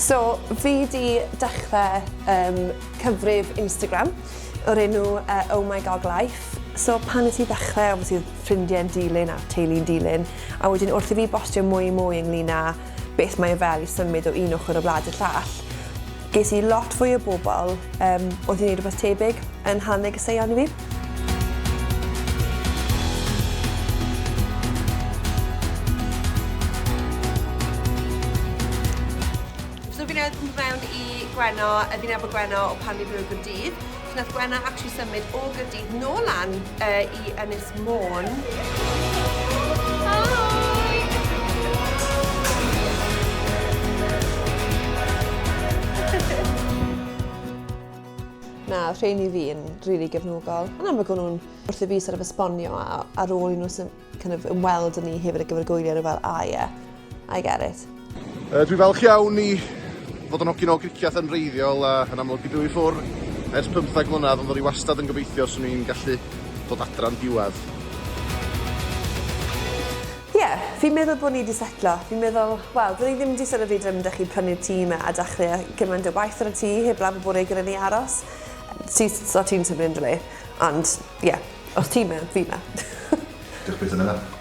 So, fi 'di dechrau um, cyfrif Instagram o'r enw uh, Oh My Gog Life. So pan nes i ddechrau, obviously oedd ffrindiau'n dilyn a teulu'n dilyn, a wedyn wrth i fi bostio mwy a mwy ynglyn â beth mae e fel i symud o un ochr y wlad i'r llall, ges i lot fwy o bobl um, oedd yn gwneud rhywbeth tebyg yn rhan negeseuon i fi. So fi newydd cwmpo mewn i Gwenno, a fi'n nabod Gwenno o pan ni'n byw yn Gaerdydd. So nath Gwenno actually symud o Gaerdydd nôl lan uh, i Ynys Môn. Na, oedd rheini fi yn rili gefnogol. Yn amlwg o'n nhw'n wrth i fi sort of esbonio a ar ôl i nhw kind of ymweld â ni hefyd ar gyfer y gwyliau, nhw fel, ah yeah, I get it. Uh, dwi falch iawn i fod yn hogyn o Griciath yn wreiddiol a yn amlwg i byw i ffwr ers 15 mlynedd ond o'n i wastad yn gobeithio swn i'n gallu dod adra'n diwedd. Ie, yeah, fi'n meddwl bod ni wedi setlo. Fi'n meddwl, wel, dyn ni ddim wedi sort of hyd yn ymdrech i prynu'r tŷ 'ma a dechrau gymaint o waith ar y tŷ heblaw bod e gyda ni aros. Ti, so ti'n symud unrhyw le, ond ie, yeah, os ti'n mewn, fi 'ma. Diolch byth am hynna.